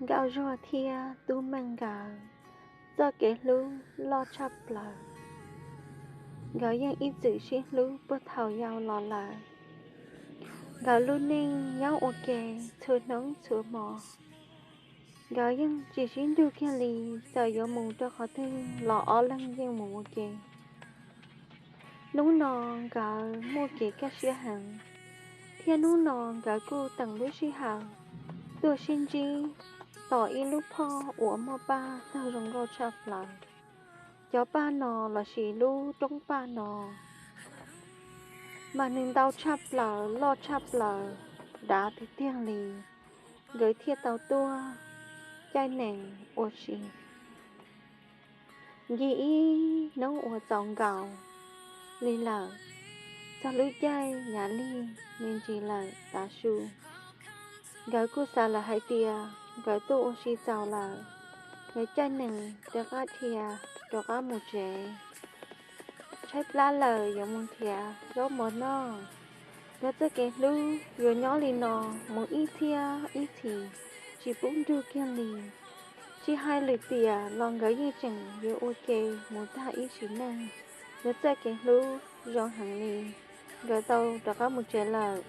Nkauj Zuag thiab Tub Meej nkawd txoj kev hlub loj tshaj plaws. Nkawd yeej ib txwm sib hlub puag thaum yau los lawm. Nkawd lub neej nyob ua ke txhua hnub txhua hmo. Nkawd yeej tsis sib nrug kiag li, txawm yuav mus rau qhov twg los ob leeg yeej mus ua ke. Hnub no nkawd muaj kev kaj siab heev, thiab hnub no nkawd kuj teem lub sij hawm tuaj sib ntsib tom ib lub phoj uas muaj paj tawg zoo nkauj tshaj plaws. Cov paj no lossis lub roob paj no mas nws ntau tshaj plaws, loj tshaj plaws, dav tiag tiag li. Nkawd thiaj tau tuaj caij nees ua si ncig ib hnub uas txaus nkaus li lawm. Txog lub caij yav lig me ntsis lawm tav su, nkawd kuj xav lawm hais tias nkawd tuaj ua si txaus lawm, nkawd caij nees rov qab dhia rov qab mus tsev. Tshaib plab lawm yuav mus nrhiav zaub mov noj. Nkawd txoj kev hlub yuav nyob li no mus ib txhiab ib txhis, tsis pub nrug kiag li. Tsis hais lwm tiam los nkawd yeej tseem yuav ua ke mus tag ib sim neej. Nkawd txoj kev hlub zoo heev li. Nkawd tau rov qab mus tsev lawm.